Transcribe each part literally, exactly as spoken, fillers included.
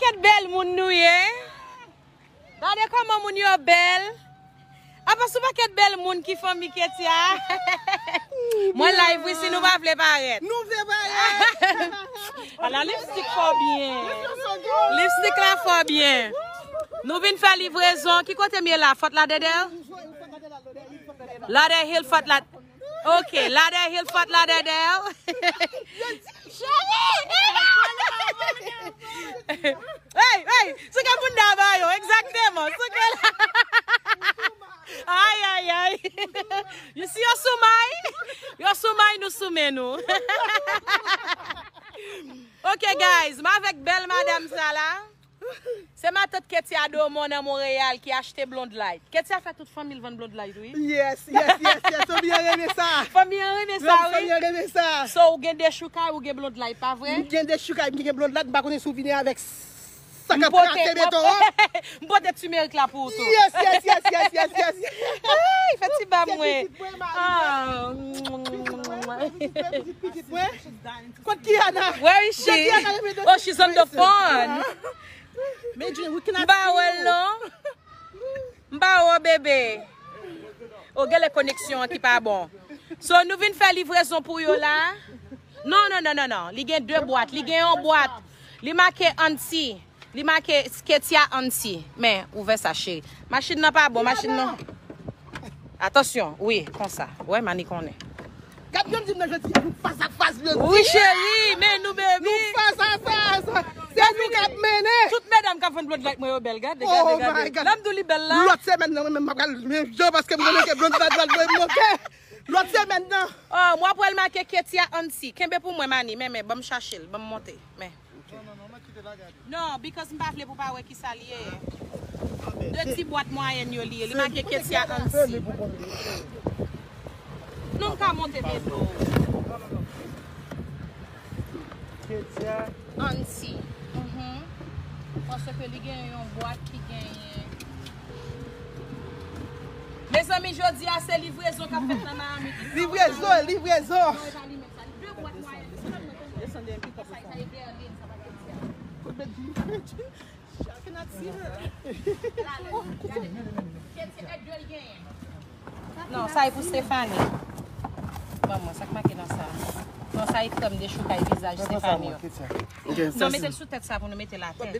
Pakèt bèl moun nou ye. Gade kòman moun yo bèl. Apa sou pakèt bèl moun ki fanmi Ketia. Mwen live wi, si nou pa vle parèt. Nou vle parèt. Ala lipstik fò byen. Lipstik la fò byen. Nou vin fè livrezon. Ki kote m ye la? Fòt la dèdè? Lauderdale Hill, Fort Laud. Ok, Lauderdale Hill, Fort Lauderdale. Hey, hey, sou ke moun daba yo, egzakteman, sou ke la. Ay, ay, ay. You see, yo sou may? Yo sou may, nou sou men nou. Ok, guys, m avèk bèl madanm sa la. Se matant Ketia Domon nan Monreyal ki achte Blonde Light. Ketia fè tout fanmi l vann Blonde Light, wi. Yes, yes, yes, yes. Fanmi an renmen sa. Fanmi an renmen sa, wi. Fanmi an renmen sa. So, ou gen dechoukay, ou gen Blonde Light, pa vre? M gen dechoukay, m gen Blonde Light, m pa konnen si w vini avèk sa k ap krate beton an. M pote timerik la pou ou tou. Yes, yes, yes, yes, yes, yes. Ay, fè ti ba mwen. Ah. Pitit mwen. Kot Kiana? Where is she? Oh, she's on the phone. M pa wè l non. M pa wè w, bebe. Oh, genlè koneksyon an ki pa bon. So, nou vin fè livrezon pou yo la. Non, non, non, non, non. Li gen de bwat. Li gen yon bwat. Li make Anti. Li make Ketia Anti. Men, ouvè sa, cheri. Machin nan pa bon. Machin nan. Atansyon, wi, konsa. Wè, Mani konnen. Gad, yo di m nan jodi a, nou fas a fas, yo di. Wi, cheri, men nou, baby. Nou fas a fas. Se nou k ap mennen. Tout medam k ap vann Blonde Light mwen yo bèl. Gade, gade, gade. Lè m di w li bèl la. Lòt semèn nan, mwen menm, m ap pral menm jan paske m konnen ke Blonde Light pral voye m monte. Lòt semèn nan. Oh, mwen pral make Ketia Anti. Kenbe pou mwen, Mani. Men, men, ban m chache l. Ban m monte. Men. Non, because m pa vle pou pa wè kisa l ye. De ti bwat mwayèn yo li ye. Li make Ketia Ansi. Non, m ka monte devan. Ansi. Mhm. Paske li gen yon bwat ki genyen. Mezanmi, jodi a se livrezon k ap fèt nan Miami. Livrezon, livrezon. Non, e pa li menm sa. De bwat mwayèn. Desann de yon pikòp. Sa, sa e Berlin, sa pa Ketia. Kote Berlin? Chak nati. La, la, gade. Ketia, e de l genyen. Non, sa e pou Stephanie. Ban mwen, sa k make nan sa? Non, sa e krèm dechoukay vizaj Stephanie yo. Non, mete l sou tèt sa pou nou mete l atè.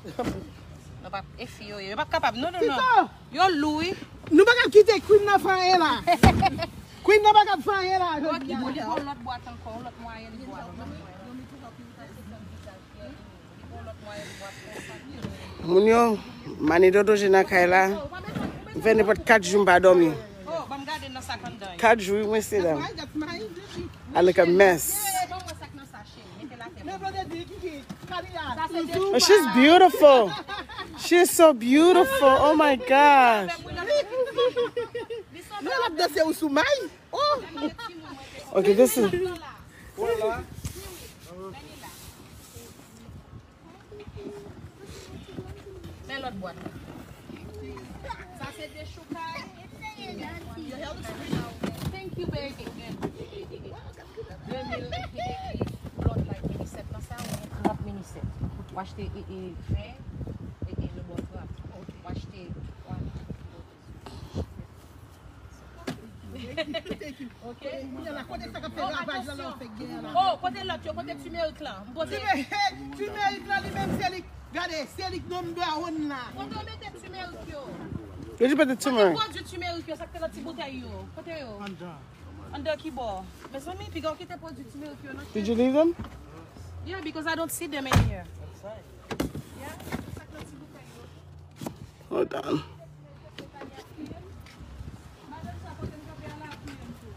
Non, pa, e fi yo ye. Yo p ap kapab. Non, non, non. Yo lou, wi. Nou pa ka kite Queen nan fè anyen la. Queen nan pa ka fè anyen la. Ok, bon, li gon lòt bwat ankò, lòt mwayèn bwat. Moun yo, Mani Dodo je nan kay la. M fè nenpòt kat jou m pa dòmi. Oh, ban m gade nan sa k anndan yo. Kat jou, wi, mesye dam. I look a mess. Mete l atè. Oh, she's beautiful. She's so beautiful. Oh my gosh. Non, l ap danse ou sou may. Oh. Ok, this is. Men lòt bwat la. Sa se dechoukay. Your hair looks pretty. Thank you, baby. De mil, e, e, e, lòt la, minisèt nan sa, ou gen trant minisèt. Ou achte, e, e, ven, e, e, le bon trant. Ou achte, ok. Kounye a la, kote sa k ap fè ravaj la, la, w fè gen la. Oh, kote lòt yo, kote timerik lan? M pote. Timerik lan, li menm, se li. Gade, se li k number one la. Kote w mete timerik yo? Yo di pete timerik. Kote pwodui timerik yo, sa k te nan ti boutèy yo? Kote yo? Anndan. Anndan ki bò? Mezanmi, piga w kite pwodui timerik yo nan. Did you leave them? Yeah, because I don't see them in here. Yeah, sa k nan ti boutèy yo. Hold on.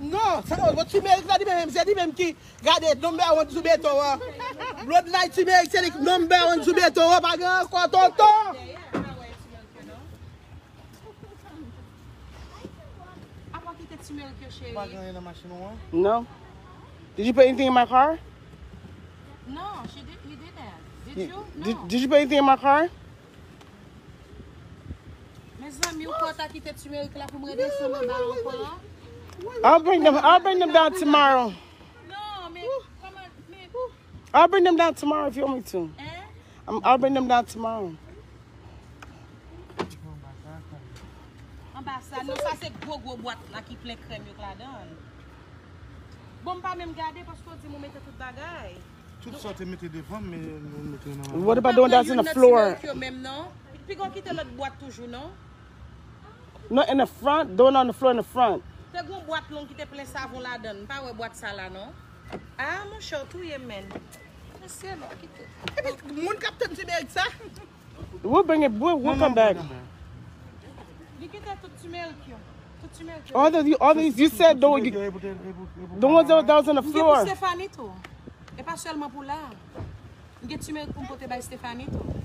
Non, sa, bon, timerik la, li menm, se li menm ki gade number one sou beton an. Bloodline timerik, se li number one sou beton an, pa gen ankò tonton. Apa w kite timerik yo, cheri? Pa gen anyen nan machin ou an? No. Did you put anything in my car? No, she did, he didn't. Did you? No. Did, did you put anything in my car? Mezanmi, ou kwè w ta kite timerik la pou m redesann anba ankò? I'll bring them, I'll bring them down tomorrow. Non, men, kòman, men, I'll bring them down tomorrow if you want me to. Hein? I'm, I'll bring them down tomorrow. Anba sa, non, sa se gwo gwo bwat la ki plen krèm yo k ladan. Bon, m pa menm gade paske w di m ou mete tout bagay. Tout sa w te mete devan m, men nou mete yo nan. What about the one that's in the floor? Yo menm non. Piga w kite lòt bwat toujou non. No, in the front, the one on the floor in the front. Te gon bwat long ki te plen savon ladan. M pa wè bwat sa la non. Ah, monchè, w touye m, men. Mesye, non, kite. Epi, moun k ap tann timerik sa. We'll bring it. We'll, we'll come back. Li kite tout timerik yo. Tout timerik yo. All the, all these, you said the, you, the ones that, that was on the M gen pou floor. Stephanie tou. E pa sèlman pou la. M gen timerik pou m pote bay Stephanie tou.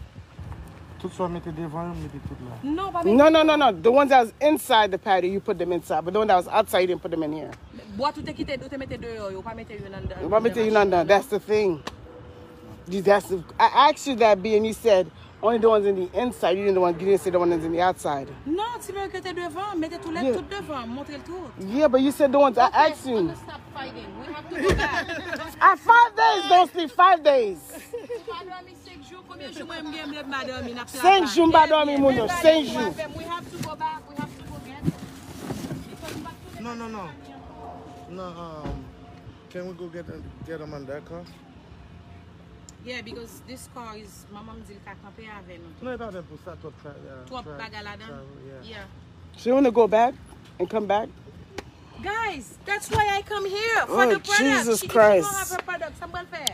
Tout sa w mete devan yo, m mete tout la. Non, pa No, no, no, no. The ones that was inside the patio, you put them inside. But the one that was outside, you didn't put them in here. Bwat ou te kite, ou te mete deyò yo, ou pa mete yo nan. Ou pa mete yo nan, nan. That's the thing. You, that's the, I asked you that, B, and you said only the ones in the inside. You didn't, the one, you didn't say the ones in the outside. Non, timerik yo te devan, mete toulèd Yeah. Tout devan, montre l tout. Yeah, but you said the ones I asked you. Stop fighting. We have to go back. Ah, five days, don't sleep, five days. Pa dòmi senk jou, konbyen jou mwen m gen m pa dòmi, n ap Senk jou m pa dòmi, moun yo, senk jou. We have to go back, we have to go get it. No, no, no. No, um, can we go get, get them on that car? Yeah, because this car is, manman m di l ka kanpe avè nou. Non, e pa menm pou sa, twòp tra- uh, Twòp tra- bagay ladan. travel, yeah. Yeah. So you want to go back and come back? Guys, that's why I come here for Oh, the product. Jesus She, Christ. If you don't have her product, sa m pral fè.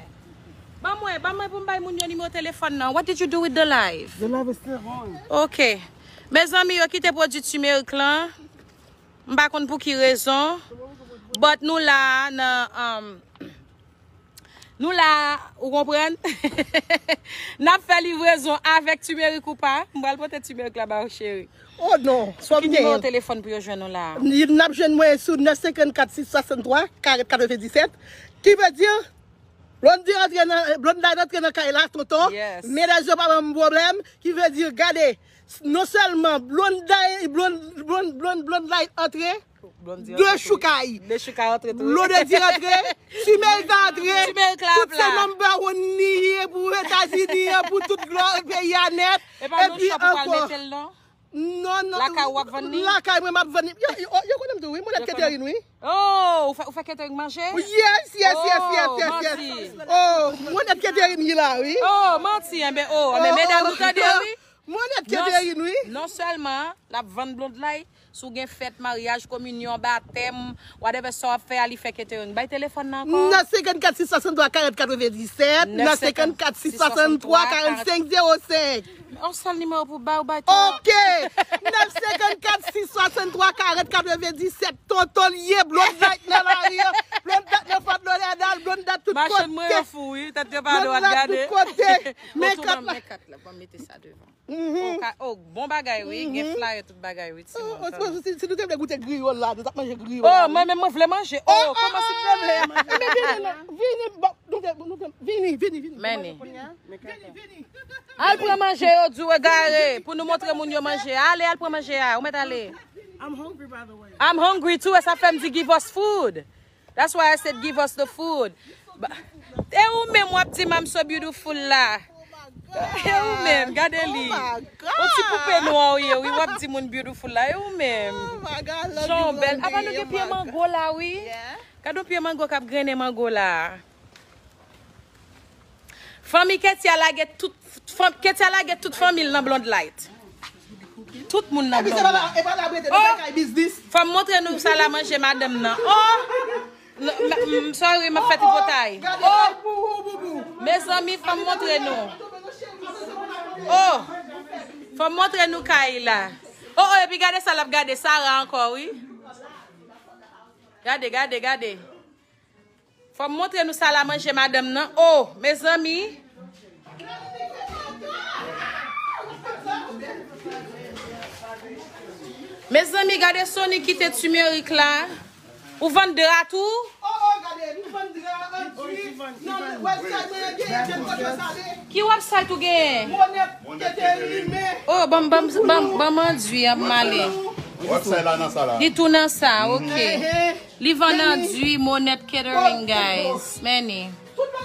Ban mwen, ban mwen pou m bay moun yo nimewo telefòn nan. What did you do with the live? The live is still on. Ok. Mezanmi, yo kite pwodui timerik lan. M pa konn pou ki rezon. But nou la nan um, nou la, ou konprann? N ap fè livrezon avèk timerik ou pa. M pral pote timerik la ba ou cheri. Oh non, swa m Ki nimewo genyen. Telefòn pou yo jwenn nou la? N ap jwenn mwen sou nèf senkannkat sis swasanntwa karant katrevenndisèt. Ki vle di, Blondie antre nan, Blondie antre nan kay la, tonton. Yes. Medaj yo pa ban m pwoblèm. Ki vle di, gade, non sèlman Blondie, Blondie, Blondie, Blondie antre, Blondie de antre. Choukay. De Choukay antre tou. Blondie antre, Timerik antre. Timerik la Tout ap se la. Number One li ye pou Etazini an, pou tout glò peyi a nèt. E pa nou Epi chwa pou pral ankò. Mete l non? Non, non. Lakay ou ap vann li? Lakay mwen m ap vann li. Yo, yo, yo konnen m tou, wi. Monèt catering, wi. Oh, ou fè, ou fè catering manje? Yes, yes, yes, yes, yes, yes. Manti. Oh, monèt catering li la, wi. Oh, manti, enben, oh, men medam ou tande, wi. Monèt catering, wi. Non sèlman l ap vann Blondie, si w gen fèt, maryaj, kominyon, batèm, whatever sa w ap fè a, li fè catering. Bay telefòn nan ankò. Nan senkannkat sis swasanntwa karant katrevenndisèt, nan senkannkat sis swasanntwa karannsenk zewo senk. On sèl nimewo pou bay ou bay tou. Ok. Nèf senkannkat sis swasanntwa karant katrevenndisèt. Tonton l ye, Blondie nan lari an. Blondie nan Fort Lauderdale, Blondie tout kote. Machann mwen yo fou, wi. Tèt yo pa dwat, Blondie gade. Tout kote. Men kat la. Men kat la, ban m mete sa devan. Oh, bon bagay, wi. Gen flyer, tout bagay, wi, timoun. Si nou te vle goute griyòl la, nou t ap manje griyòl. Oh, mwen menm, mwen vle manje. Oh, kòman si te vle? Vini, vini, vini, vini, vini. Meni. Al pran manje yo, di w egare, pou nou montre moun yo manje. Ale, al pran manje a, ou mèt ale. I'm hungry, by the way. I'm hungry too, e sa fè m di give us food. That's why I said give us the food. Ba- E ou menm w ap di m I'm so beautiful la. E ou menm, gade li. Oh my God. Ou ti poupe nwa ou ye, wi, w ap di moun beautiful la. E ou menm. Oh my God, love Jan you, w bèl. Apa nou gen pye mango la, wi. Gade yon pye mango k ap grennen mango la. Fanmi Ketia lage tout, fanm, Ketia lage tout fanmi l nan Blonde Light. Tout moun nan Epi se Blonde pa la, Light. e pa la brete, nou pa kay biznis. Fò m montre nou sal a manje madanm nan. Oh! Non, m, m, sorry, m ap fè tripotay. Gade Oh! Pou ou, pou, pou. Mezanmi, fò m montre nou. Oh! Fò m montre nou kay la. Oh, oh, epi gade sa l ap gade, Sara ankò, wi. Gade, gade, gade. Fò m montre nou sal a manje madanm nan. Oh, mezanmi. Mezanmi, gade Sony kite timerik la. Ou vann dra tou? Oh, oh, gade, nou vann dra, andui. Nan website mwen, gen, gen kòd yo sale. Ki website ou genyen? Monèt, kete rime. Oh, ban m, ban m, ban m, ban m andui, an m ale. Website la nan sa la. Li tou nan sa, ok. Ehe. Li vann andui, Monèt Catering, guys. Meni. Tout bagay.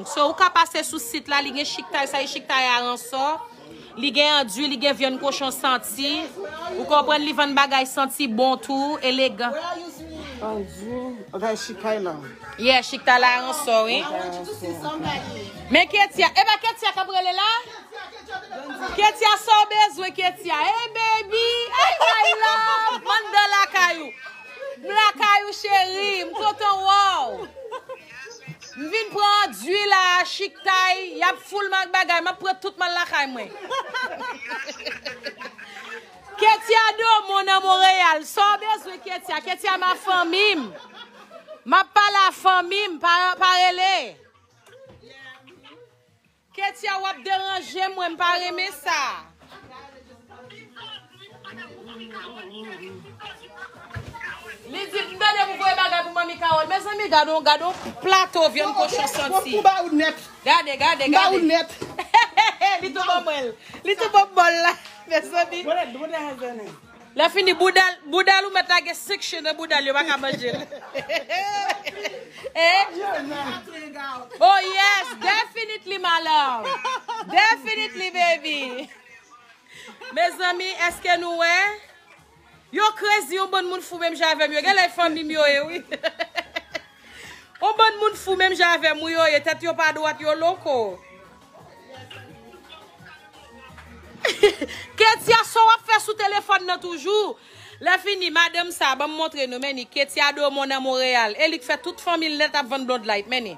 everything. So, ou ka pase sou sit la, li gen chiktay, sa e chiktay aransò. Li gen andui, li gen vyann kochon santi. Ou konprann, li vann bagay santi bon tou, elegan. Andui, sa e chiktay la. Yeah, chiktay la aransò, wi. Men Ketia, e pa Ketia k ap rele la? Ketia, sa w bezwen, Ketia? Hey, baby! Hey, my love! M anndan lakay ou. M lakay ou, cheri. M kontan wè w. M vin pran andui la, chiktay, y ap foul m ak bagay, m ap pran tout m al lakay mwen. Ketia Domon nan Monreyal, sa w bezwen Ketia? Ketia ma fanmi m. M ap pale a fanmi m, pa, pa rele. Ketia w ap deranje mwen, m pa renmen sa. Li di m tande pou voye bagay pou manmi Kawòl. Mezanmi, gade yon, gade yon plato vyann kochon santi. Gade, gade, gade. Li tou ban mwen l. Li tou ban m bòl la. Mezanmi. Lè fini, boudal, boudal ou mèt lage section nan boudal, yo pa ka manje l. Eh? Oh yes, definitely, my love. Definitely, baby. Mezanmi, èske nou wè? Yo crazy, yon bann moun fou menm jan avè m. Yo genlè fanmi m yo ye, wi. Yon bann moun fou menm jan avè m, wi, yo ye. Tèt yo pa dwat, yo loko. Ketia, sa w ap fè sou telefòn nan toujou? Lè fini, madanm sa, ban m montre nou, men ni Ketia Domon nan Monreyal. E li k fè tout fanmi l nèt ap vann Blonde Light, men ni.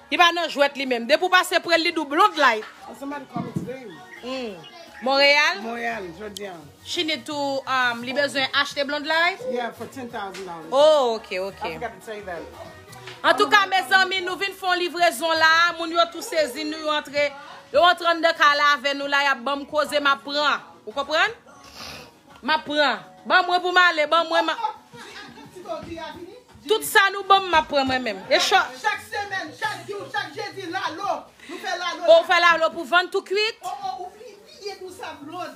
Li pa nan jwèt li menm. Depi w pase pre l, li di w Blonde Light. Oh, somebody called me today. Hmm. Monreyal? Monreyal, jodi a. She need to, um, li bezwen achte Blonde Light? Yeah, for ten thousand dollars. Oh, ok, ok. I forgot to tell you that. Antouka, mezanmi, nou vin fè yon livrezon la. Moun yo tou sezi, nou yo antre. Yo antre anndan kay la avè nou la, y ap ban m koze, m ap pran. Ou konprann? M ap pran. Ban mwen pou m ale, ban mwen ma... Tout sa nou ban m, m ap pran mwen menm. E chò... Chak semèn, chak jou, chak jedi, lalo. Nou fè lalo. O, ou fè lalo pou vann tou kwit? O, o, ou bliye nou sa, Blonde.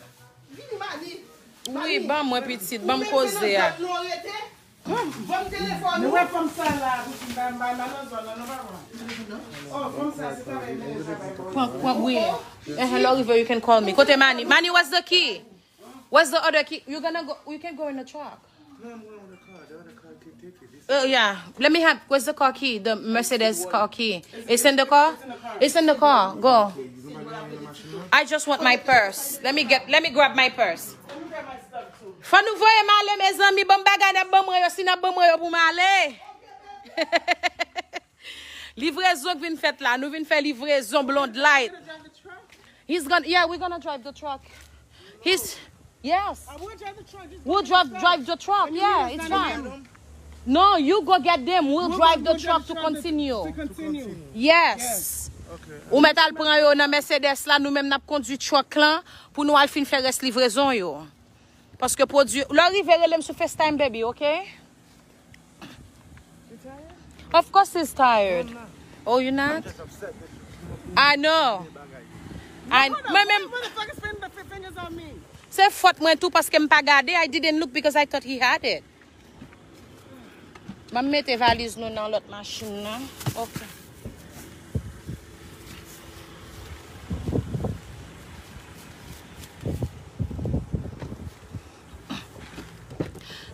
Vini, Mani. Wi, ban mwen pitit, ban m koze a. Ban m telefòn ou. Nou wè fanm sa la, pitit, ba m ba nan zòn nan, nou pa wè. O, fanm sa, se travay menaj la bay bò. Pran, pran, wi. Eh, hello, River, you can call me. Kote Mani? Mani, where's the key? Where's the other key? You gonna go, you can go in the truck. No, I'm going with the car. The other car can take it. This Oh yeah. Let me have, where's the car key? The Mercedes car key. It's in the car? It's in the car. Go. I just want my purse. Let me get, let me grab my purse. Fò nou voye m ale, mezanmi, ban m bagay n ap ban mwen yo, si n ap ban mwen yo pou m ale. Livrezon k vin fèt la, nou vin fè livrezon Blonde Light. He's gonna, yeah, we're gonna drive the truck. He's, Yes. I will drive the truck. Just We'll drive, drive the truck. Let me Yeah, know it's it's not a fine. Problem. No, you go get them. We'll We'll drive go, the we'll truck drive to the truck to, continue. To continue. Yes. Okay. Ou mèt al pran yo nan Mercedes la, nou menm n ap kondui truck lan pou nou al fin fè rès livrezon yo. Paske pwodui, lè w rive rele m sou FaceTime, baby, okay? Of course he's tired. Oh, you not? I know. I, mwen menm, se fòt mwen tou paske m pa gade. I didn't look because I thought he had it. M ap mete valiz nou nan lòt machin nan. Ok.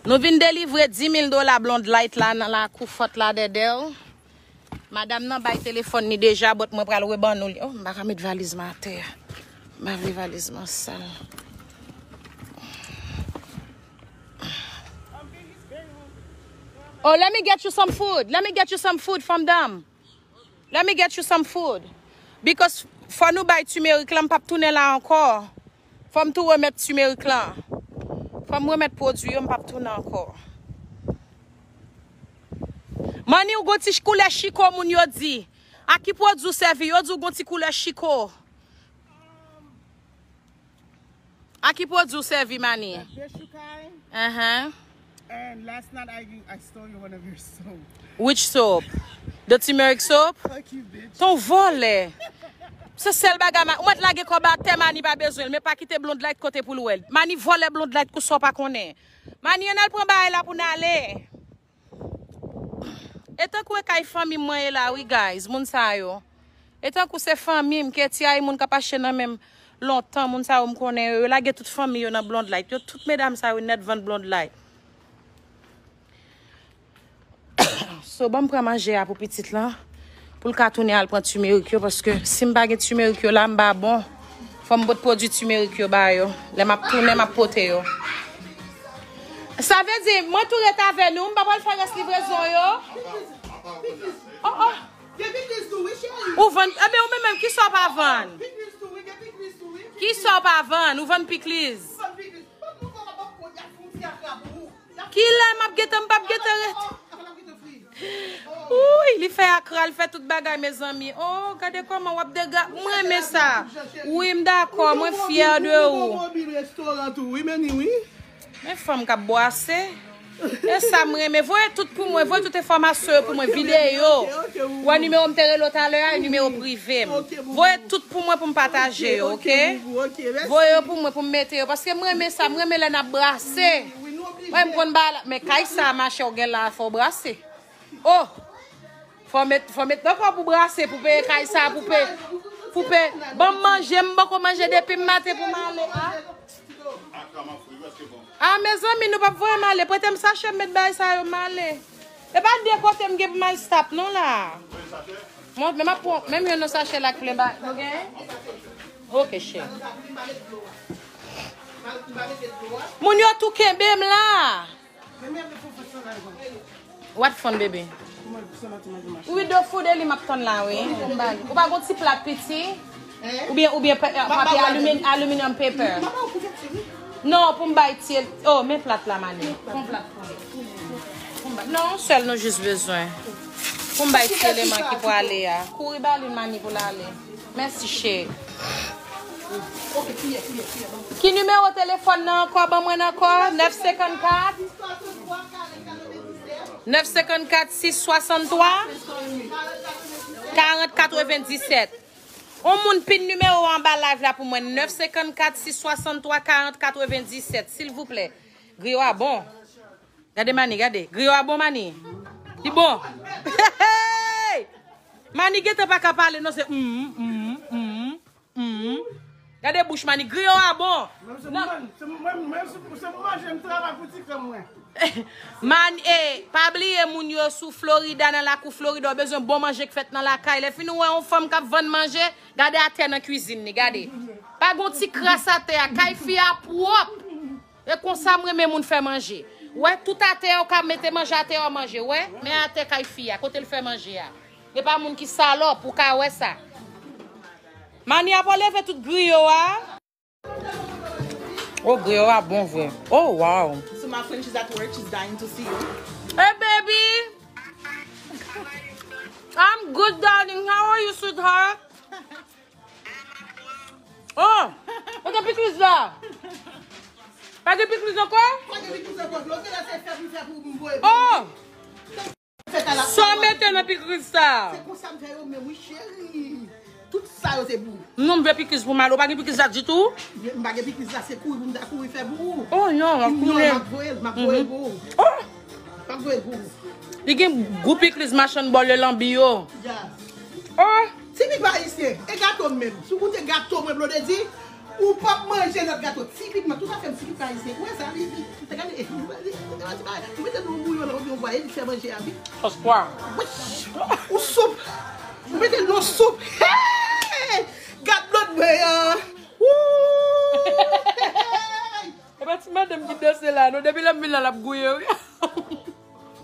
Nou vin delivre dis mil dola Blonde Light la nan lakou fòt la, Dèdèl. Madanm nan bay telefòn li deja, but mwen pral reban nou li. Oh, m pa ka met valiz mwen atè a. M pa vle valiz mwen sal. Oh, let me get you some food. Let me get you some food from them. Let me get you some food. Because fò nou bay timerik la, m p ap tounen la ankò. Fò m tou remèt timerik la. Fò m remèt pwodui yo, m p ap tounen ankò. Manni, ou gon ti koulè chiko, moun yo di. A ki pwodui w sèvi? Yo di w gon ti koulè chiko. A ki pwodui w sèvi, Manni? That dish you carry? Uh-huh. And last night I, I stole you one of your soap. Which soap? The turmeric soap? Fuck you, bitch. Ton vòlè. Se sèl bagay, ma, ou mèt lage kòb atè, Manni pa bezwen l, men pa kite Blonde Light kote pou l wè l. Manni vòlè Blonde Light kou sa w pa konnen. Manni, ann al pran bagay la pou n ale. E tankou e kay fanmi mwen ye la, wi, guys, moun sa yo. E tankou se fanmi m, Ketia, e moun k ap achte nan men m lontan, moun sa yo m konnen yo, yo lage tout fanmi yo nan Blonde Light. Yo, tout medam sa yo nèt vann Blonde Light. So, ban m pran manje a pou pitit lan, pou l ka tounen al pran timerik yo, paske si m pa gen timerik yo la, m pa bon. Fò m pot pwodui timerik yo ba yo. Lè m ap tounen, m ap pote yo. Sa vle di, mwen tou ret avè nou, m pa pral fè rès livrezon yo. Oh, oh. Ou vann, ebyen, ou menm menm, kisa w pa vann? Kisa w pa vann? Ou vann pikliz? Kilè m ap gentan, m p ap gentan ret. Ouy, li fè akra, li fè tout bagay, mezanmi. Oh, gade kòman w ap dega-, m renmen sa. Wi, m dakò, mwen fyè de ou. Men fanm k ap bwase. E sa m renmen. Voye tout pou mwen, voye tout enfòmasyon yo pou mwen, videyo. Ou wè nimewo m te rele w talè a, e nimewo prive m. Voye tout pou mwen pou m pataje yo, ok? Voye yo pou mwen pou m mete yo, paske m renmen sa, m renmen lè n ap brase. Mwen, m konn ba la, men kay sa, machè, w gen la, fò w brase. Oh! Fò met, fò met nan kò pou brase, pou peye kay sa, pou peye, pou peye. Ban m manje, m poko manje depi m maten pou m ale, a. A, mezanmi, nou p ap voye m ale. Prete m sachè, m met bagay sa yo, m ale. E pa de kote m gen pou m al stop, non, la. Mwen, men m ap pran, menm yon nan sachè la k plen ba, nou gen? Ok, chè. Moun yo tou kenbe m la. What fun, baby? Wi, do food e li m ap tann la, wi. Pou m ba li. Ou pa gon ti plat piti? Oubyen, oubyen pa-, papye alumi-, aluminium paper? Non, pou m bay ti el-, oh, men plat la, Manni. Pran plat pou li. Pou m bay. Non, sèl nou jis bezwen. Pou m bay ti eleman ki pou ale a. Kouri ba li, Manni, pou l ale. Mèsi, cheri. Ki nimewo telefòn nan ankò? Ban mwen ankò. Nèf senkannkat. Nèf senkannkat, sis swasanntwa, karant katrevenndisèt. On moun pin nimewo a anba live la pou mwen. Nèf senkannkat, sis swasanntwa, karant katrevenndisèt. Silvouplè. Griyo a bon. Gade Manni, gade. Griyo a bon, Manni. Li bon. Manni gentan pa ka pale, non, se mm, mm, mm, mm. Gade bouch Manni. Griyo a bon. Menm se mwen, se mwen, menm se, se mwen manje, m travay pou ti kè mwen. Man, e, pa bliye moun yo sou Florida, nan lakou Florida, w bezwen bon manje k fèt nan lakay. Lè fini w wè yon fanm k ap vann manje, gade atè nan kwizin li, gade. Pa gon ti kras atè a, kay fi a pwòp. E konsa m renmen moun fè manje. Wè, tout atè a, w ka mete manje atè a, w manje, wè. Men atè kay fi a, kote l fè manje a. E pa moun ki salòp, ou ka wè sa. Manni ap leve tout griyo a. Oh, griyo a bon vre. Oh, wow. So my friend, she's at work, she's dying to see you. Hey, baby. I'm good, darling. How are you, sweetheart? Oh, kote pikliz la? Pa gen pikliz ankò? Pa gen pikliz ankò. Lòt la se fè pou fè pou m voye. Oh! Sa w mete nan pikliz sa? Se konsa m fè yo menm, wi, cheri. Tout sa yo se pou ou. Non, m vle pikliz pou m ale. Ou pa gen pikliz la ditou? M pa gen pikliz la, se kouri pou m ta kouri fè pou ou. Oh non, m ap kouri. Non, m ap voye l, m ap voye l pou ou. Oh! M ap voye l pou ou. Li gen gou pikliz machann bò le lanbi yo. Ya. Oh! Tipik ayisyen, e gato m menm. Si w goute gato mwen, Blondedy, ou p ap manje lòt gato. Tipikman, tout afè m tipik ayisyen. Ou wè sa, li, li, li te gade, li, li, li te gade, ou mete nan yon bouyon, nan yon bwa, e li fè manje a, wi. Sòs pwa. Wi. Ou soup. Ou mete l nan soup. Hey! Gad blòd mwen an. Woo! Hey! E pa ti madanm ki danse la, non. Depi lè m vin la, l ap gouye, wi.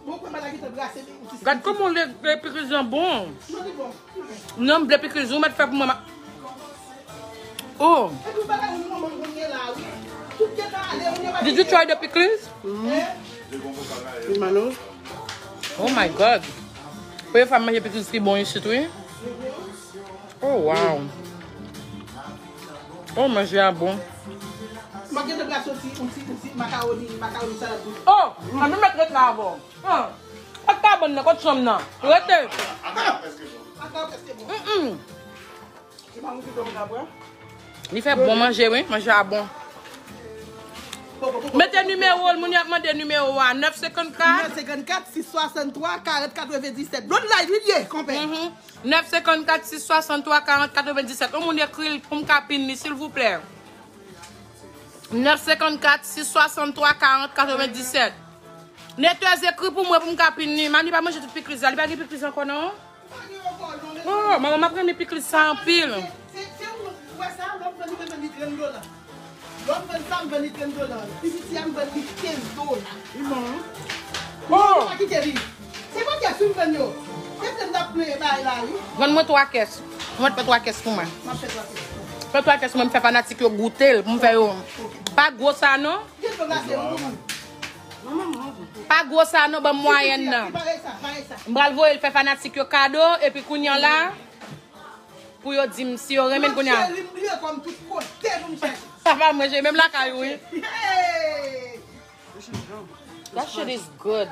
Bon, kòman la gentan brase li, ou ti Gad kòman le, le pikliz lan bon. Non, li bon, li bon. Non, m vle pikliz ou mèt fè pou mwen. Oh. Epi ou bagay ou manman kounye la, wi. Tout gentan ale, ou pa Did you try the pickles? Li malo. Oh my God. Premye fwa m manje pikliz ki bon isit, wi. Oh, wow. Oh, manje a bon. M ap gentan brase yon ti, yon ti, yon ti makawoni, makawoni salad tou. Oh, ann nou mèt ret la avè w. Ah, kot kabann nan, kot chanm nan? Rete. Makawon prèske bon. Mm-mm. Li fè bon manje, wi. Manje a bon. Mete nimewo l, moun y ap mande nimewo a. Nèf senkannkat. Nèf senkannkat, sis swasanntwa, karant, katrevendiset. Bloodline, li ye, konpè. Mhm. Nèf senkannkat, sis swasanntwa, karant, katrevendiset. Yon moun ekri l pou m ka pin li, silvouplè. Nèf senkannkat, sis swasanntwa, karant, katrevendiset. Netwèz ekri pou mwen pou m ka pin li. Mami pa manje tout pikliz la. Li pa gen pikliz ankò, non? Oh, manman m ap renmen pikliz sa anpil. Se, se, se ou, ou wè sa, lè w vann li, mwen vann li trant dola. Lè w vann sa, m vann li trant dola. Pi piti a, m vann li kenz dola. Li bon, wi. Oh! Pa kite li. Se pa kès wi m vann yo. Se vle m t ap plen bagay la, wi. Vann mwen twa kès. Mwen fè twa kès pou mwen. M ap fè twa kès. Fè twa kès, mwen m fè fanatik yo goute l, pou m fè yo. Pa gwo sa, non. Gen dlo glase, wi, pou mwen. Pa gwo sa non, ban m mwayèn nan. M pral voye l fè fanatik yo kado, epi kounye a la, pou yo di m si yo renmen l kounye a. Sa pa mwen, cheri, menm lakay ou, wi. That shit is good.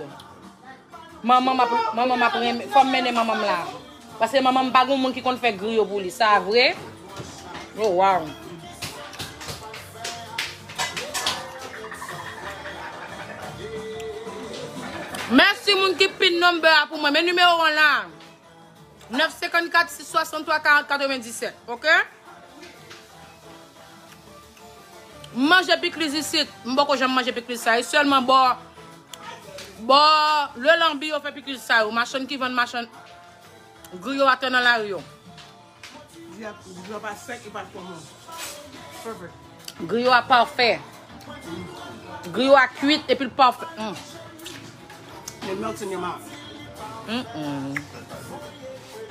Manman m ap, manman m ap renmen, fò m mennen manman m la. Paske manman m pa gen moun ki konn fè griyo pou li. Sa vre? Oh, wow. Mèsi moun ki pin number a pou mwen. Men nimewo an la. Nèf senkannkat, sis swasanntwa, karant, katrevendiset. Oke? M manje pikliz isit. M poko janm manje pikliz sa. E sèlman bò, bò le lanbi yo fè pikliz sa yo. Machann ki vann machann griyo atè nan lari yo. Di a, di a pa sèk, e pa twò mou. Perfect. Griyo a pafè. Griyo a kwit epi l pafè. Mm. It melts in your mouth. Mm-mm.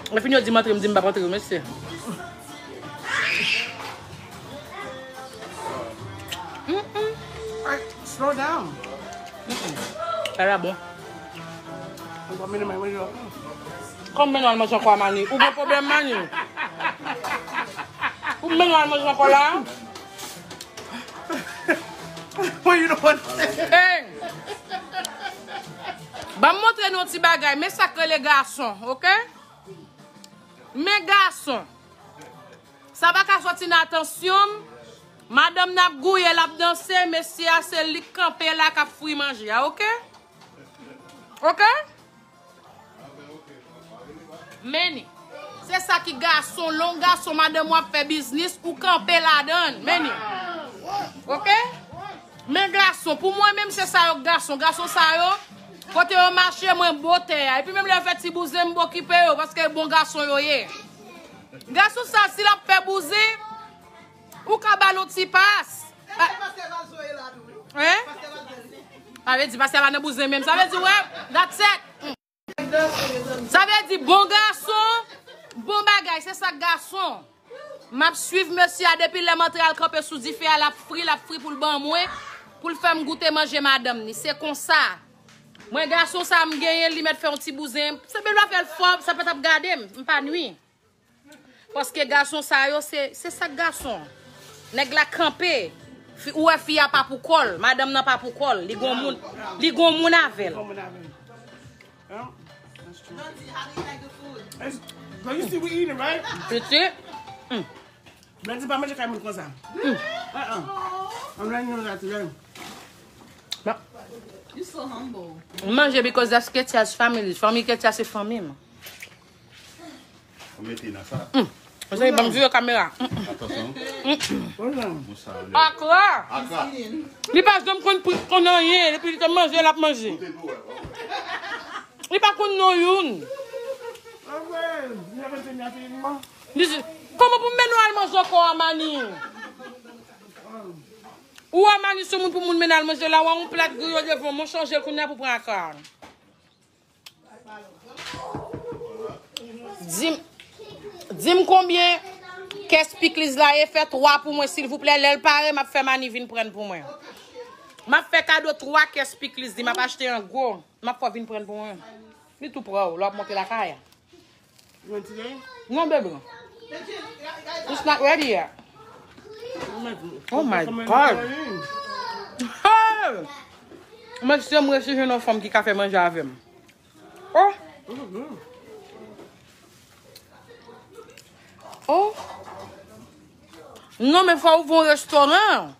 Lè fini yo di m antre, m di m p ap antre, mesye. Mm-mm. Ay, slow down. Mm-mm. Sa la bon. Ou pa mennen manje ankò. Kòm mennen al manje ankò a Mani? Ou gen pwoblèm, Mani? Ou mennen al manje ankò la? Well, you know what? Hey! Ban m montre nou yon ti bagay. Men sa k rele gason, oke? Men gason. Sa pa ka sòti nan atansyon m. Madanm nan ap gouye, l ap danse, mesye a se li k kanpe la k ap fri manje a, oke? Oke? Meni. Se sa ki gason, lè w gason, madanm w ap fè biznis, ou kanpe ladan l. Meni. Oke? Men gason, pou mwen menm se sa yo k gason. Gason sa yo, kote yo mache, mwen bo tè a. Epi menm lè yo fè ti bouzen, m p okipe yo, paske bon gason yo ye. Gason sa, si l ap fè bouzen, ou ka ba l yon ti pas. Hein? Sa vle di pastè pa nan bouzen menm. Sa vle di, wè, that's it. Sa vle di bon gason, bon bagay, se sa k gason. M ap swiv mesye a depi lè m antre al kanpe sou dife a, l ap fri, l ap fri pou l ban mwen, pou l fè m goute manje madanm ni. Se konsa. Mwen gason sa m genyen, li mèt fè yon ti bouzen. Se bèl afè l fò, sa pa t ap gade m, m pa nwi. Paske gason sa yo, se, se sa k gason. Nèg la kanpe. Fi, ou wè fi a pa pou kò l, madanm nan pa pou kò l. Li gon moun, li gon moun avè l. Gon moun avè l. Yeah, that's true. It's, but you see we eating, right? Piti. Mm. Blondie pa manje kay moun konsa. Uh-uh. I'm letting you know that today. You so humble. Manje because that's Ketya's family. Fanmi Ketya se fanmi m. Ou mete nan sa. Mm. Mezanmi, ban m vire kamera. Mm-mm. Atansyon. Bon sa, lè. Akra! Akra. Li pa janm konn pri, konn anyen. Depi li te manje, l ap manje. Kote nou wè, oh. Li pa konn non youn. Li di, kòman pou m mennen w al manje ankò, Amani? Ou Amani sou moun pou moun mennen al manje la, w a yon plat griyo devan mwen, chanje l kounye a pou pran Akra. Di m, di m konbyen kès pikliz la ye, fè twa pou mwen, silvouplè. Lè l pare, m ap fè Mani vin pran l pou mwen. M ap fè kado twa kès pikliz, di m ap achte an gwo. M ap fè w vin pran l pou mwen. Li tou prè w, lè w ap monte lakay. You want today? Non, baby. It's not ready yet. Oh my God. Hey! Mwen se mwen si jwenn yon fanm ki ka fè manje avè m. Oh! Oh! Non, men fò w ouvri yon restoran.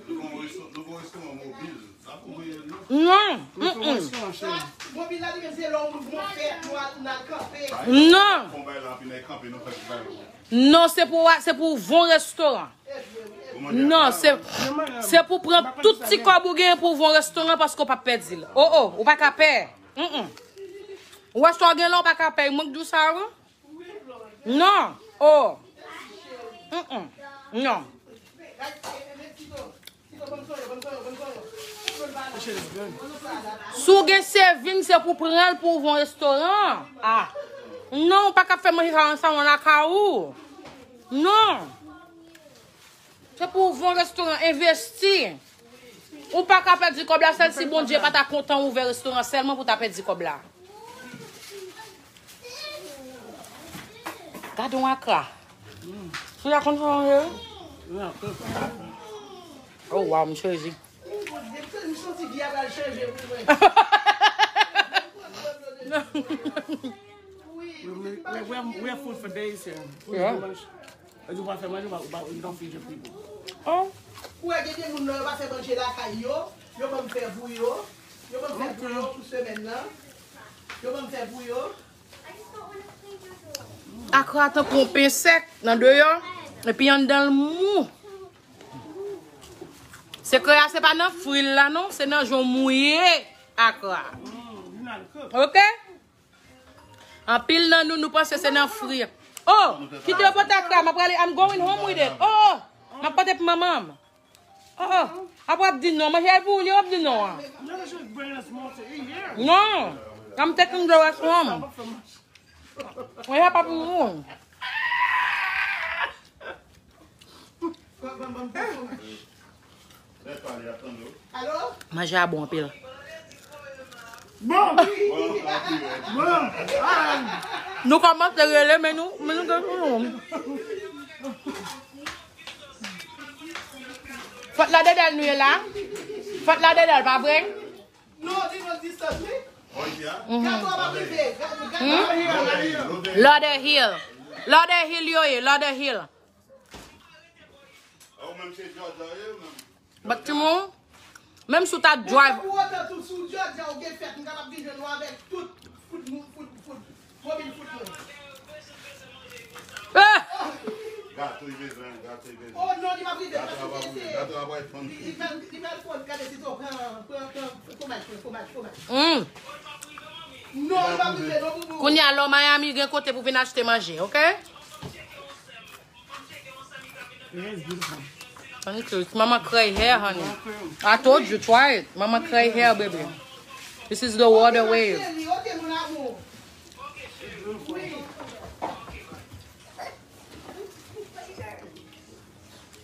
Nou gon resto-, nou gon restoran mobil. Sa pou voye l, non? Non. Nou gon restoran, cheri. Mobil la, li menm se lè w gon fèt, nou al, nou al kanpe. Non. Fon bay la, epi nèg kanpe, nou fè ti bay la. Non, se pou, se pou von restoran. Non, se, se pou pran tout ti kòb ou gen pou von restoran paske w p ap pèdi l. Oh, oh, ou pa ka pè. Mm-mm. Ou wè sa w gen la, ou pa ka pè. Mwen k di w sa, wi. Non. Oh. Mm-mm. Non. Si w gen saving, se pou pran l pou ouvri yon restoran. Ah. Non, ou pa ka fè manje sa nan salon lakay ou. Non. Se pou ouvri yon restoran, envesti. Ou pa ka pèdi kòb la, sèl si Bondye pa ta kontan ouvè restoran sèlman pou ta pèdi kòb la. Gade yon akra. Sou la konn fè yon jere? Oh, wow, m sezi. M santi vi a pral chanje pou mwen. We, we, we have, we have food for days here. Food for lunch. E di w pa fè manje, w pa, w pa, you don't feed your people. Oh. Ou wè gen de moun nan, yo pa fè manje lakay yo, yo ban m fè pou yo, yo ban m fè pou yo pou semèn nan, yo ban m fè pou yo. Akra tankou yon pen sèk nan deyò, epi anndan l mou. Sekrè a se pa nan fri l la non, se nan jan w mouye akra. Ok? Anpil nan nou, nou panse se nan fri. Oh, kite yo pote akra, m ap prale, I'm going home with it. Oh, oh, m ap pote pou manman m. Oh, oh, apre ap di non, manje al pou ou, li ap di non an. Non, I'm taking the rest home. Mwen pa pou ou. Manje a bon anpil. Bon! Bon! Nou kòmanse rele, men nou, men nou gen nou. Fòt la dedal nou ye la. Fòt la dedal, pa vre? Non, li nan distans, wi. Mhm. Gato a pa rive. Ga-, gato a pa rive. Lauderdale. Lauderdale. Lauderdale yo ye, Lauderdale. But timoun, menm si w ta drive. Pou otan tou, si w Georgia, ou gen fèt, m kapab vin jwenn ou avèk tout food, food, food. Mobil fout mwen. Eh! Gato li bezwen, gato li bezwen. Oh non, li p ap rive, paske se, li, li pral, li pral fon, gade si to pran, pran, pran, fwomaj, pran fwomaj, fwomaj. Mm. Non, li p ap rive, non, boubou. Kounye a, lò Miami gen kote pou vin achte manje, ok? Thank you. It's Mama Cray hair, honey. I told you, try it. Mama Cray hair, baby. This is the water wave. Chérie, ok, mon amour. Oui.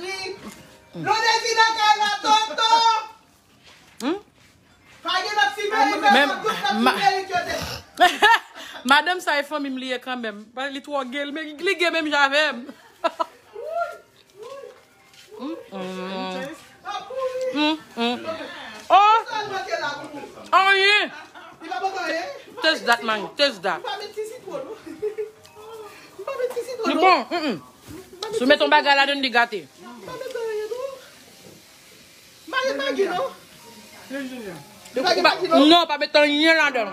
Jerry. Blondedy nan kay la, tonton. Hmm? Pa gen lòt ti mèrit, men tout lòt ti mèrit yo te. Madanm sa e fanmi m li ye kanmenm. Li twò gay, men li gay menm jan avè m. Mm, mm. Mm, mm. Oh! Anyen! Taste that, man. Taste that. Li bon. Mm, mm. Si w met yon bagay ladan, li gate. Non, pa met anyen ladan.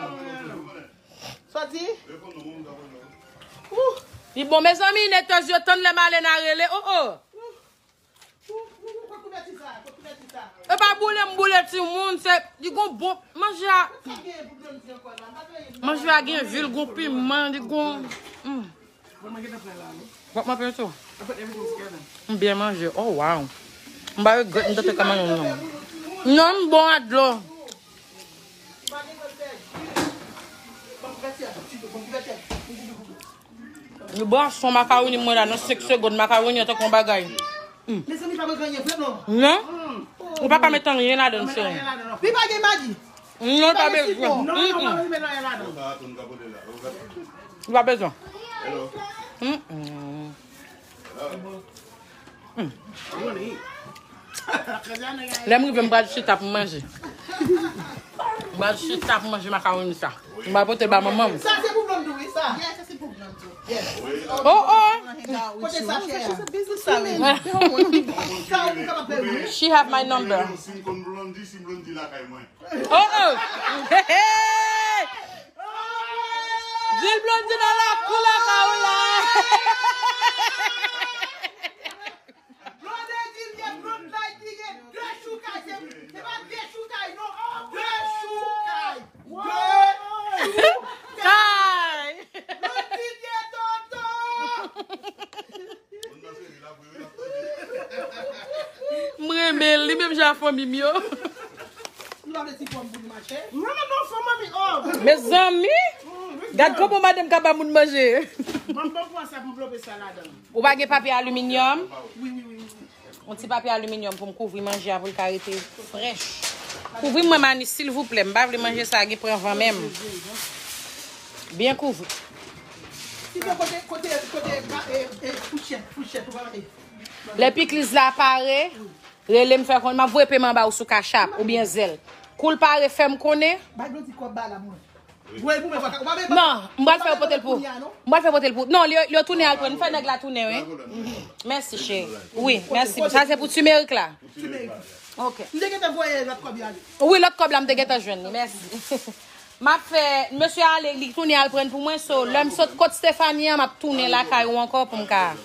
Sa di? Li bon, mezanmi, netòz yo tann lè Malena rele. Oh, oh. E pa boule m boule timoun, se, li gon bon manje a. Manje a gen vil, gon piman, li gon. Mm. W ap manje tou? M byen manje. Oh, wow. M pa regrèt m te fè kòmandan non. Non, m bon a dlo. Li bwè son makawoni mwen la, nan senk segonn, makawoni an tankou yon bagay. Mezanmi, pa mete anyen vre non. Non? Ou pa ka mete anyen ladan, cheri. Li pa gen magi. Non, pa bezwen. Non, non, pa mete anyen ladan. Ou pa bezwen. Mm-mm. Lè m rive, m pral chita pou m manje. M pral chita pou m manje makawoni sa. M pral pote l ba manman m. Sa se pou blonde wi, sa. Yes, sa se pou blonde. Yes. Oh, oh. Kote sa, chè a? Sa wi. Sa ou kapab fè wi. She have my number. Si m konn Blondedy, si Blondedy lakay mwen. Oh, oh. Hey, hey. Vil Blondedy nan lakou lakay ou la. Blondedy gen blond light, li gen de choukay, se, se pa de choukay, non. De choukay. De choukay. Blondedy gen tonton. M renmen l, li menm jan fanmi m yo. Nou pa vle ti pòm pou nou mache? Non, non, non, fò manmi, oh. Mezanmi, gad kòman madanm ka ba moun manje. Ban m, ban m pran sa pou m vlope sa ladan. Ou pa gen papye aliminyòm? Wi, wi, wi, wi. Yon ti papye aliminyòm pou m kouvri manje a pou l ka rete frèch. Kouvri mwen, Mani, silvouplè. M pa vle manje sa gen pran van menm. Byen kouvri. Sinon, kote, kote, kote, e, e, fouchèt, fouchèt, ou pa mete. Lè pikliz la pare, rele m fè konn, m ap voye peman ba ou sou Cash App oubyen Zelle. Kou l pare, fè m konnen. Bay Blondedy kòb ba la mwen. Voye l pou mwen, papa. Ou pa vle. Non, m pral fè yo pote l pou. M pral fè pote l pou. Non, li, li yo tounen al pran. M fè nèg la tounen, wi. Mèsi, cheri. Wi, mèsi. Sa se pou timerik la. Timerik. Ok. M te gentan voye lòt kòb yo ale. Wi, lòt kòb la, m te gentan jwenn li. Mèsi. M ap fè, mesye ale, li tounen al pran pou mwen, so, lè m sot kot Stephanie an, m ap tounen lakay ou ankò pou m ka,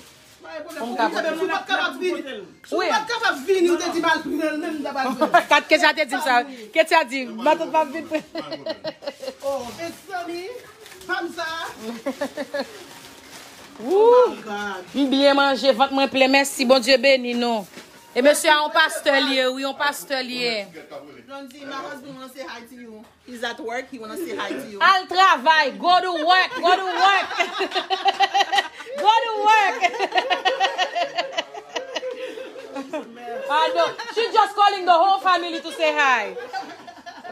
pou m ka pote. Si w pa t kapab vini, si w pa t kapab vini, ou te di m al pran l, menm m t ap al pran l. Kat Ketia te di m sa. Ketia di, matant p ap vin pran. Oh, mezanmi, fanm sa. Wou! M byen manje, vant mwen plen, mèsi, Bondye beni nou. E mesye a yon pastè li ye, wi, yon pastè li ye. Blondie, my husband wanna say hi to you. He's at work, he wanna say hi to you. Al travay, go to work, go to work. Go to work. Ah, no. She just calling the whole family to say hi.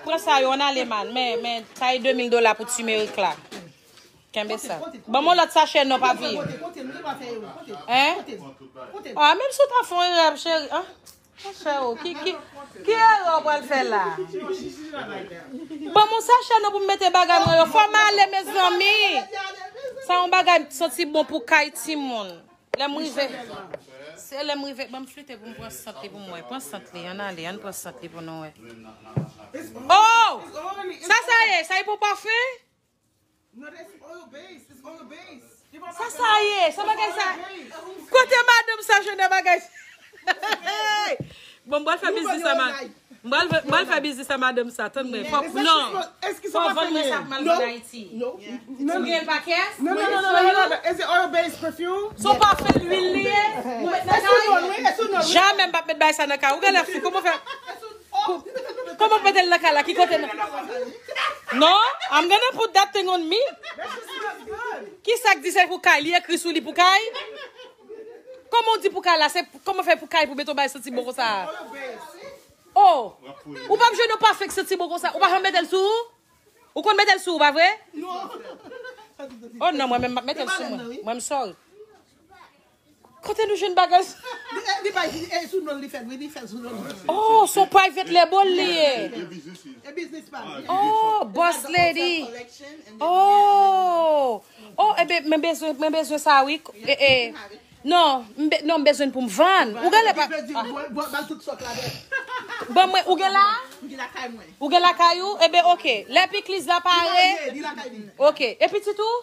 Pran sa yo, ann ale, man. Men, men, sa e de mil dola pou timerik la. Kenbe sa. Ban m yon lòt sachè non, pa vye. Hein? Ah, menm si w ta fè yon erè, cheri. Ah, monchè, oh, ki, ki, ki erè w pral fè la? Ban m yon sachè non pou m mete bagay mwen yo. Fò m ale, mezanmi. Sa yon bagay m santi bon pou kay timoun. Lè m rive, se lè m rive, ban m flite pou m pran sant li pou m wè. Pran sant li, ann ale, ann pran sant li pou nou wè. Oh! Sa sa ye? Sa e pou pafen? No, that's oil base. It's oil base. Sa sa ye? Sa bagay sa? Kote madanm sa jwenn nan bagay sa? Bon, m pral fè biznis sa, ma. M pral, m pral fè biznis sa, madanm sa. Tann mwen. Fò, non. Fò vann mwen sa pou m al vann Ayiti. Ou gen l pa kès? Non, non, non, non, non, non. Is it oil based perfume? Se yon pafen lwil li ye? Ou met nan kay? Jamè m p ap met bagay sa nan kay. Ou genlè fou. Kòman fè? Kòman mete l nan kay la? Ki kote nan? Non, I'm gonna put that thing on me. Ki sa k di se pou kay? Li ekri sou li pou kay? Kòman w di pou kay la? Se kòman fè pou kay pou mete yon bagay santi bon konsa? Oh, ou p ap jwenn yon pafen k santi bon konsa. Ou pa janm mete l sou ou? Ou konn mete l sou ou, pa vre? Oh non, mwen menm m ap mete l sou mwen. Mwen, m sorry. Kote nou jwenn bagay sa? Li, li pa, li, e sou non li fè l, wi, li fè l sou non li. Oh, se yon private label li ye. E biznis pa li. Oh, boss lady. Oh. Oh, ebe, mwen bezwen, mwen bezwen sa, wi. E, e. Non, m be-, non, m bezwen pou m vann. Ou genlè pa. Ban mwen, ou gen la? Ou gen lakay ou? Ebe, oke. Lè pikliz la pare. Oke. E pitit ou?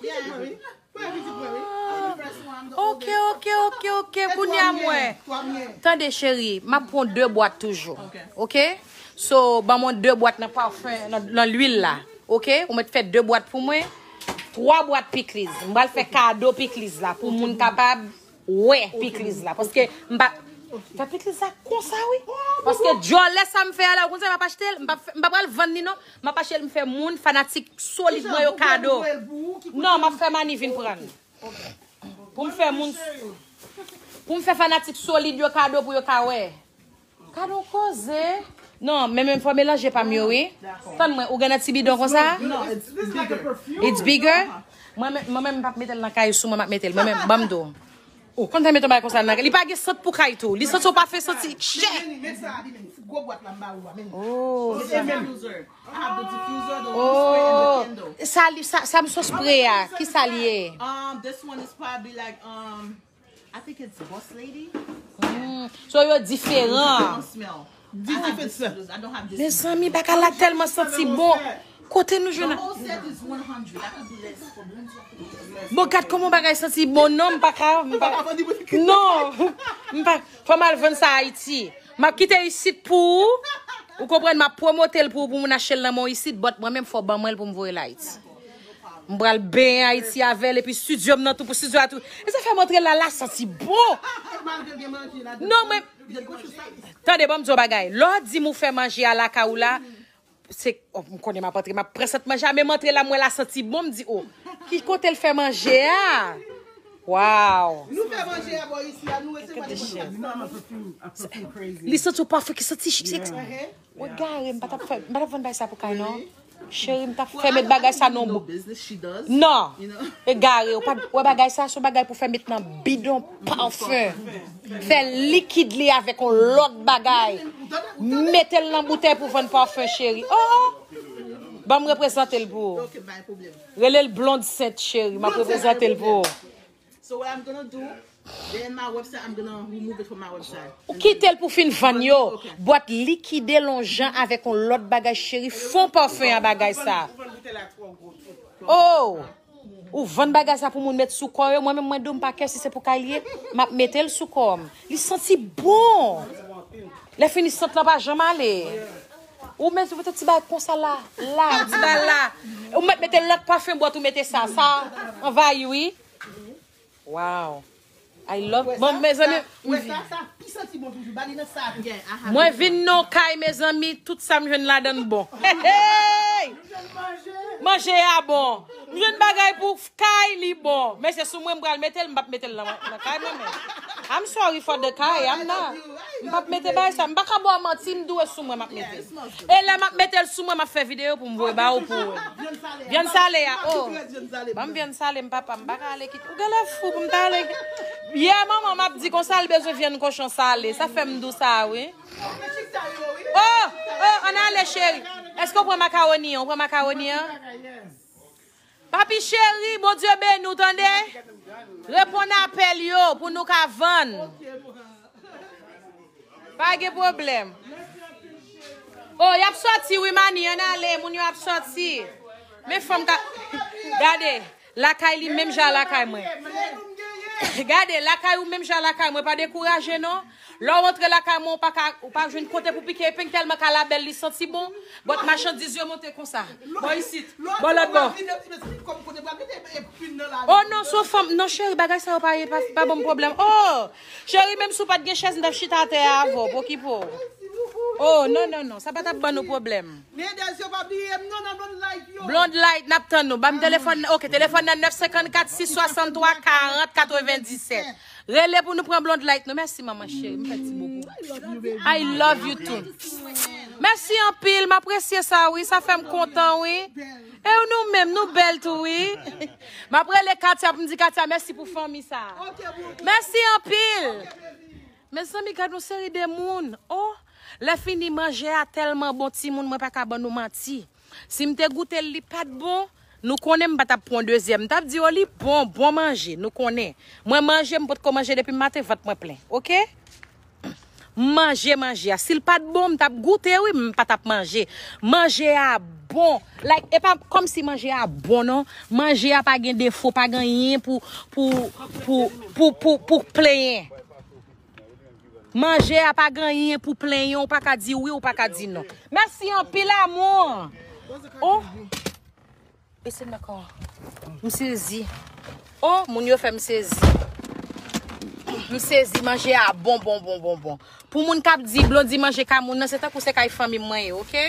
Oke, oke, oke, oke. Kounye a mwen. Tande, cheri, m ap pran de bwat toujou. Oke? So, ban mwen de bwat nan pafen, nan, nan lwil la. Oke? Ou mèt fè de bwat pou mwen. Twa bwat pikliz. M pral fè kado pikliz la pou moun kapab wè pikliz la. Paske m pa. Fè pikliz la konsa, wi. Paske djòlè sa m fè a la, ou konn sa m ap achte l? M pa, m pa pral vann li, non. M ap achte l, m fè moun fanatik solid mwen yo kado. Non, m ap fè Mani vin pran l. Pou m fè moun, pou m fè fanatik solid yo kado pou yo ka wè. Kado koze. Non, men menm fò melanje pa m yo, wi. Tann mwen, ou gen nan ti bidon konsa? It's bigger. Mwen menm, mwen menm, m p ap mete l nan kay sou mwen, m ap mete l. Mwen menm, ban m di w. Ou konn sa mete yon bagay konsa nan kay. Li pa gen sant pou kay tou. Li santi w pa fè santi chè. Oh. I have the diffuser, the room spray, and the candle. Sa li, sa, sa m sou spray a, ki sa li ye? Um, this one is probably like, um, I think it's Boss Lady. Mm. So yo diferan. Don't smell. I have this. I don't have this. Mezanmi, bagay la tèlman santi bon. Kote nou jwenn? The whole set is one hundred. I could do less for Blondie. Bon, gad kòman bagay santi bon, non, m pa ka, m pa. Non, m pa. Fò m al vann sa Ayiti. M ap kite isit pou ou. Ou konprann, m ap pwomote l pou ou, pou moun achte l nan men w isit, but mwen menm fò w ban mwen l pou m voye l Ayiti. M pral benyen Ayiti avè l, epi studio m nan tou, pou studio a tou. E sa fè m antre la, la santi bon. Non, men, tande, ban m di w bagay. Lè w di m ou fè manje a lakay ou la, se, oh, m konnen m ap antre, m ap pran sant manje a, men m antre la, m wè la santi bon, m di, oh, ki kote l fè manje a? Wow. Nou fè manje a bò isi a, nou resevwa demoun. Li santi yon pafen ki santi chik. Ou egare, m pa t ap fè, m pa t ap vann bagay sa pou kay, non. Cheri, m t ap fè met bagay sa nan yon bou. Non. Egare, ou pa t wè bagay sa, se yon bagay pou fè met nan bidon pafen. Fè likid li avèk yon lòt bagay. Mete l nan boutèy pou vann pafen, cheri. Oh, oh. Ban m reprezante l pou ou. Rele l Blonde Sainte, cheri. M ap reprezante l pou ou. So what I'm gonna do, then my website, I'm gonna remove it from my website. Ou kite l pou fin vann yo. Bwat likide lonjan avèk yon lòt bagay, cheri. Fon pafen a bagay sa. Oh! Ou vann bagay sa pou moun met sou kò yo. Mwen menm, mwen di w m pa kè si se pou kay li ye. M ap mete l sou kò m. Li santi bon. Lè fini, sant lan pa janm ale. Ou mete ti bagay konsa la. La, ti bagay la. Ou mèt mete lòt pafen bwat ou mete sa. Sa anvayi, wi. Wow. I love. Bon, mezanmi, m vin. Wè sa, sa pi santi bon toujou. Ba li nan sa. Mwen vin nan kay, mezanmi, tout sa m jwenn ladan l bon. Hey! Manje a bon. M jwenn bagay pou kay, li bon. Men se sou mwen m pral mete l, m p ap mete l nan, nan kay mwen menm. I'm sorry for the kay, I'm not. M p ap mete bagay sa. M pa ka ba w manti, m di w e sou mwen m ap mete l. E lè m ap mete l sou mwen, m ap fè videyo pou m voye ba ou pou wè. Vyann sale a, oh. Ban m vyann sale m, papa, m pa ka ale kite. Ou genlè fou pou m ta ale. Yè, manman m ap di konsa l bezwen vyann kochon sale. Sa fè m di w sa, wi. Oh, oh, ann ale, cheri. Èske w pran makawoni an? Ou pran makawoni an? Papi cheri, Bondye beni w, tande. Reponn apèl yo pou nou ka vann. Pa gen pwoblèm. Oh, y ap sòti, wi, Mani, ann ale, moun yo ap sòti. Men fanm ka, gade, lakay li menm jan lakay mwen. Gade, lakay ou menm jan lakay mwen, pa dekouraje non. Lè w rantre lakay mwen, ou pa ka, ou pa jwenn kote pou pike epeng tèlman kalabèl li santi bon. Bòt machandiz yo monte konsa. Bò isit, bò lòt bò. Oh non, se yon fanm. Non, cheri, bagay sa yo pa, pa, pa ban m pwoblèm. Oh, cheri, menm si w pa t gen chèz, m t ap chita atè a avè w, pa okipe w. Oh, non, non, non, sa pa t ap ban nou pwoblèm. Medam yo, pa bliye m non nan Blonde Light yo. Blonde Light, n ap tann nou. Ban m telefòn nan. Ok, telefòn nan nèf senkannkat sis swasanntwa karant katrevenndisèt. Rele pou nou pran Blonde Light nou. Mèsi, manman cheri. M fè ti bobo. I love you too. Mèsi anpil. M apresye sa, wi. Sa fè m kontan, wi. E nou menm, nou bèl tou, wi. M ap rele Katia pou m di Katia mèsi pou fanmi sa. Mèsi anpil. Mezanmi, gad yon seri de moun. Oh, lè fini manje a tèlman bon, timoun, mwen pa ka ban nou manti. Si m te goute l, li pa t bon, nou konnen m pa t ap pran dezyèm. M t ap di yo li bon, bon manje, nou konnen. Mwen manje, m potko manje depi maten, vant mwen plen, oke? M manje manje a. Si l pa t bon, m t ap goute, wi, m pa t ap manje. Manje a bon. Like, e pa kòmsi manje a bon, non. Manje a pa gen defo, pa gen anyen pou, pou, pou, pou, pou, pou plenyen. Manje a pa gen anyen pou plenyen, ou pa ka di wi, ou pa ka di non. Mèsi anpil, amou. Oh. Ese dakò. M sezi. Oh, moun yo fè m sezi. M sezi, manje a bon, bon, bon, bon, bon. Pou moun k ap di Blondy manje kay moun nan, se tankou se kay fanmi m mwen ye, oke?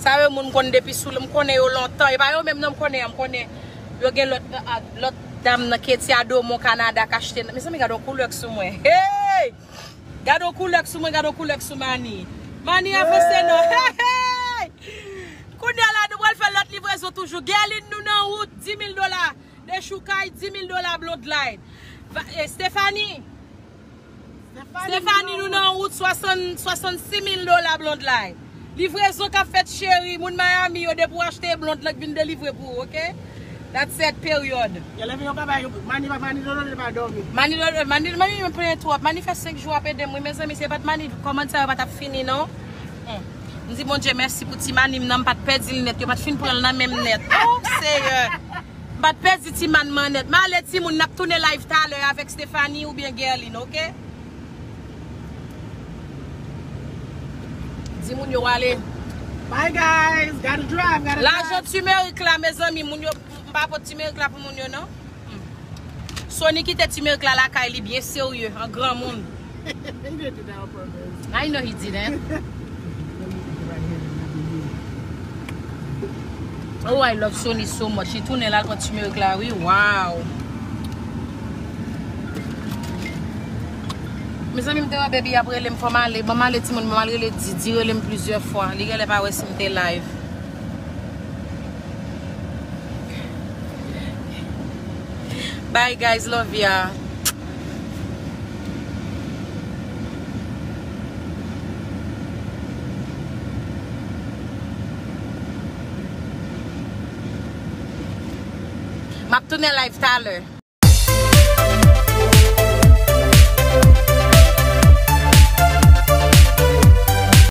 Sa yo moun m konn depi sou, m konnen yo lontan. E pa yo menm non m konnen an, m konnen yo gen lòt, a, lòt dam nan Katie a Domon Kanada k achte nan. Mezanmi, gad yon koulè k sou mwen. Hey! Gad yon koulè k sou mwen, gad yon koulè k sou Mani. Mani avanse non. Hey, hey! Kounye a la, nou pral fè lòt livrezon toujou. Guerline, nou nan wout, dis mil dola. Dechoukay, dis mil dola Blonde Light. Va-, eh, Stephanie. Stephanie, nou nan wout, swasann, swasannsis mil dola Blonde Light. Livrezon k ap fèt cheri, moun Miami yo, depi w achte Blonde Light vin delivre pou ou, oke? That's it, period. Yo leve yo pa bay, Mani pa, Mani Lolo pa dòmi. Mani Lolo, Mani, Mani mwen plenyen twòp. Mani fè senk jou ap ede m, wi, mezanmi, se pa t Mani, kòmantè yo pa t ap fini, non. Hmm. M di Bondye mèsi pou ti Mani m nan, m pa t pèdi l nèt, yo pa t fin pran l nan men m nèt. Oh, Seyè! M pa t pèdi ti Mani m an nèt. M ale timoun, n ap tounen live talè avèk Stephanie oubyen Guerline, oke? Di moun yo ale. Bye guys, gotta drive, gotta drive. Lajan timerik la, mezanmi, moun yo, m pa pot timerik la pou moun yo, non. Hmm. Sony kite timerik la lakay li byen serye, an granmoun. He did it on purpose. I know he didn't. Oh, I love Sony so much. Li tounen la, l pran timerik la, wi. Wow. Mezanmi, m te wè baby ap rele m, fò m ale. Ban m ale, timoun, ban m al rele Didi. Didi rele m plizyè fwa. Li genlè pa wè si m te live. Bye, guys. Love ya. M ap tounen live talè.